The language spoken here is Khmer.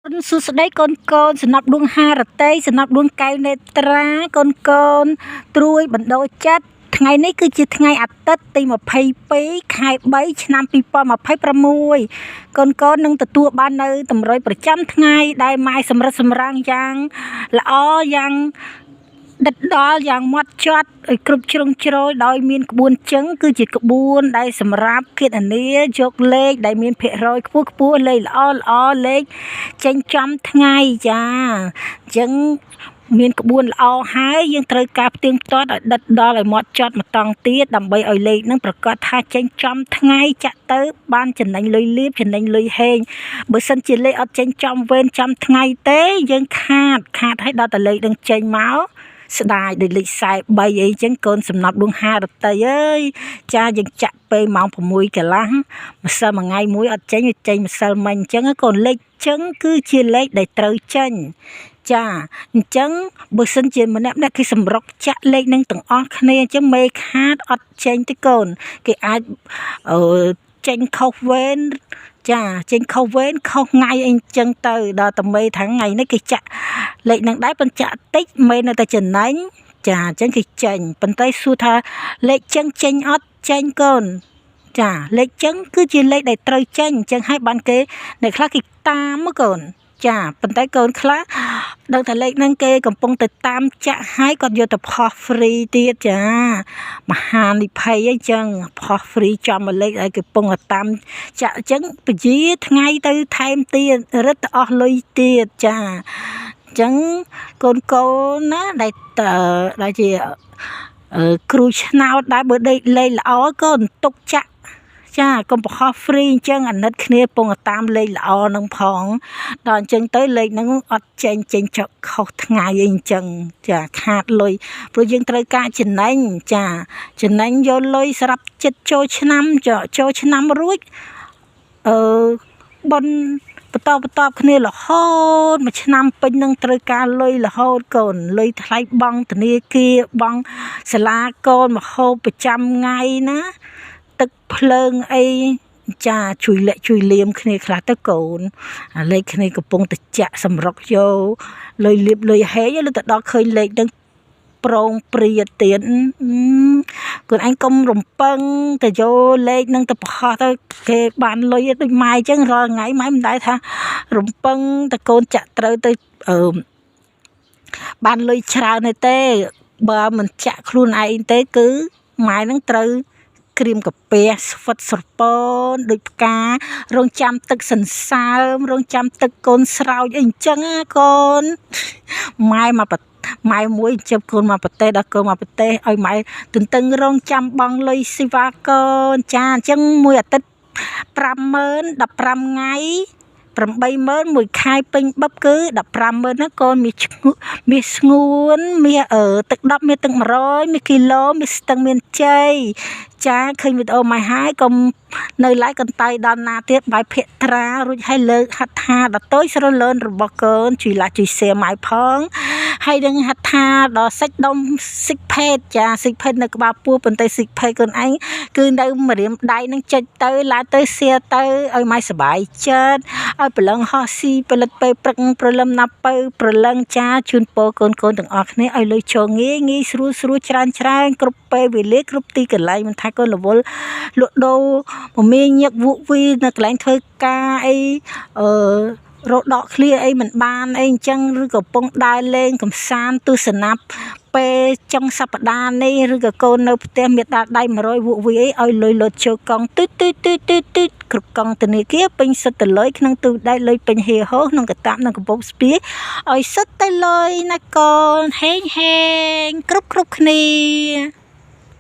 សួស្តីកូនកូនសំណាប់ដួងហារតីសំណាប់ដួងកែវនេត្រាកូនកូនត្រួយបណ្ដោចិត្តថ្ងៃនេះគឺជាថ្ងៃអាទិត្យទី22ខែ3ឆ្នាំ2026កូនកូននឹងទទួលបាននៅតម្រុយប្រចាំថ្ងៃដែលម៉ែសម្រិតសម្រាំងយ៉ាងល្អយ៉ាងដិតដល់យ៉ាងម៉ត់ចត់ឲ្យគ្រប់ជ្រុងជ្រោយដោយមានក្បួនជឹងគឺជាក្បួនដែលសម្រាប់គណនាយកលេខដែលមានភាគរយខ្ពស់ខ្ពស់លេខល្អល្អលេខចេញចំថ្ងៃចាអញ្ចឹងមានក្បួនល្អហើយយើងត្រូវការផ្ទៀងផ្ទាត់ឲ្យដិតដល់ឲ្យម៉ត់ចត់ម្តងទៀតដើម្បីឲ្យលេខនឹងប្រកាសថាចេញចំថ្ងៃចាក់ទៅបានចំណេញលុយលៀបចំណេញលុយហេងបើសិនជាលេខអត់ចេញចំវេនចំថ្ងៃទេយើងខាតខាតឲ្យដល់តែលេខនឹងចេញមកស្ដាយដូចលេខ43អីចឹងកូនសំណប់ដួងហារតីអើយចាយើងចាក់ពេលម៉ោង6កន្លះម្សិលមួយថ្ងៃមួយអត់ចេញវាចេញម្សិលមិញអញ្ចឹងកូនលេខចឹងគឺជាលេខដែលត្រូវចេញចាអញ្ចឹងបើសិនជាម្នាក់ម្នាក់គេសម្រុកចាក់លេខនឹងទាំងអស់គ្នាអញ្ចឹងមេខាតអត់ចេញទេកូនគេអាចអឺចេញខុសវេនចាចេញខុសវេនខុសថ្ងៃអីអញ្ចឹងទៅដល់តែមេថាថ្ងៃនេះគេចាក់លេខនឹងដែរប៉ុន្តែចាក់តិចមេនៅតែចំណេញចាអញ្ចឹងគេចេញប៉ុន្តែសួរថាលេខចឹងចេញអត់ចេញកូនចាលេខចឹងគឺជាលេខដែលត្រូវចេញអញ្ចឹងហើយបានគេអ្នកខ្លះគេតាមមកកូនចាប៉ុន្តែកូនខ្លះដឹងថាលេខហ្នឹងគេកំពុងតែតាមចាក់ហើយគាត់យកទៅផុស free ទៀតចាមហានិភ័យអីចឹងផុស free ចំមកលេខឲ្យគេកំពុងតែតាមចាក់អញ្ចឹងពជាថ្ងៃទៅថែមទៀតរឹតទៅអស់លុយទៀតចាអញ្ចឹងកូនកូនណាដែលដែលជាគ្រូឆ្នោតដែរបើដេកលេខល្អកូនទុកចាក់ចាកុំបង្ហោះ free អញ្ចឹងអាណិតគ្នាពងតាមលេខល្អនឹងផងដល់អញ្ចឹងទៅលេខហ្នឹងអត់ចេញចេញចុកខុសថ្ងៃអីអញ្ចឹងចាខាតលុយព្រោះយើងត្រូវការចំណេញចាចំណេញយកលុយសម្រាប់ចិត្តចូលឆ្នាំចូលឆ្នាំរួចអឺប៉ុនបន្តបន្តគ្នារហូតមួយឆ្នាំពេញនឹងត្រូវការលុយរហូតកូនលុយថ្លៃបង់ធនាគារបង់សាលាកូនមហូបប្រចាំថ្ងៃណាទឹកភ្លើងអីចាជួយលាក់ជួយលៀមគ្នាខ្លះទៅកូនអាលេខគ្នាកំពុងតែចាក់សម្រុកយកលុយលៀបលុយហេងលុយទៅដល់ឃើញលេខនឹងប្រងព្រាទៀតខ្លួនឯងកុំរំពឹងទៅយកលេខនឹងទៅប្រហោះទៅគេបានលុយដូចម៉ែអញ្ចឹងរាល់ថ្ងៃម៉ែមិនដែលថារំពឹងតែកូនចាក់ត្រូវទៅអឺបានលុយច្រើនទេបើមិនចាក់ខ្លួនឯងទេគឺម៉ែនឹងត្រូវក្រៀមកាពះស្វិតស្រពនដូចផ្ការងចាំទឹកសន្សើមរងចាំទឹកកូនស្រោចអីអញ្ចឹងណាកូនម៉ែមកម៉ែមួយជិបកូនមកប្រទេសដល់កូនមកប្រទេសឲ្យម៉ែទន្ទឹងរង់ចាំបងលុយសេវាកូនចាអញ្ចឹងមួយអាទិត្យ50000 15ថ្ងៃ80000មួយខែពេញបឹបគឺ150,000ណាកូនមាសមាសស្ងួនមាសអឺទឹក10មាសទឹក100មាសគីឡូមាសស្ទឹងមានជ័យចាឃើញវីដេអូម៉ែហើយកុំនៅឡៃកន្តៃដល់ណាទៀតបាយភក្ត្រារួចហើយលើកហត្ថាដ៏តូចស្រលឿនរបស់កូនជួយ like ជួយ share ម៉ែផងហើយនឹងហត្ថាដ៏សាច់ដុំសិកផេតចាសិកផេតនៅក្បាលពោះប៉ុន្តែសិកផេតខ្លួនឯងគឺនៅម្រាមដៃនឹងចុចទៅឡើងទៅ share ទៅឲ្យម៉ែសប្បាយចិត្តឲ្យព្រលឹងហោះស៊ីផលិតពេលព្រឹកព្រលឹមណាប់ពៅព្រលឹងចាជូនពរកូនកូនទាំងអស់គ្នាឲ្យលុយចូលងាយងាយស្រួលស្រួលច្រើនច្រើនគ្រប់ពេលវេលាគ្រប់ទីកន្លែងមិនថាកូនរវល់លក់ដូរមមាញឹកវក់វីនៅកន្លែងធ្វើការអីអឺរកដកឃ្លាអីមិនបានអីអញ្ចឹងឬក៏ពងដើរលេងកំសាន្តទស្សនាពេលចុងសប្តាហ៍នេះឬក៏កូននៅផ្ទះមានដាល់ដៃ100វក់វីអីឲ្យលុយលុតចូលកង់ទឺទឺទឺទឺទឺគ្រប់កង់ធនាគារពេញសុទ្ធតែលុយក្នុងទូដៃលុយពេញហៀហោក្នុងកតាបនិងកំពប់ស្ពាយឲ្យសុទ្ធតែលុយណាកូនហេងហេងគ្រប់គ្រប់គ្នា។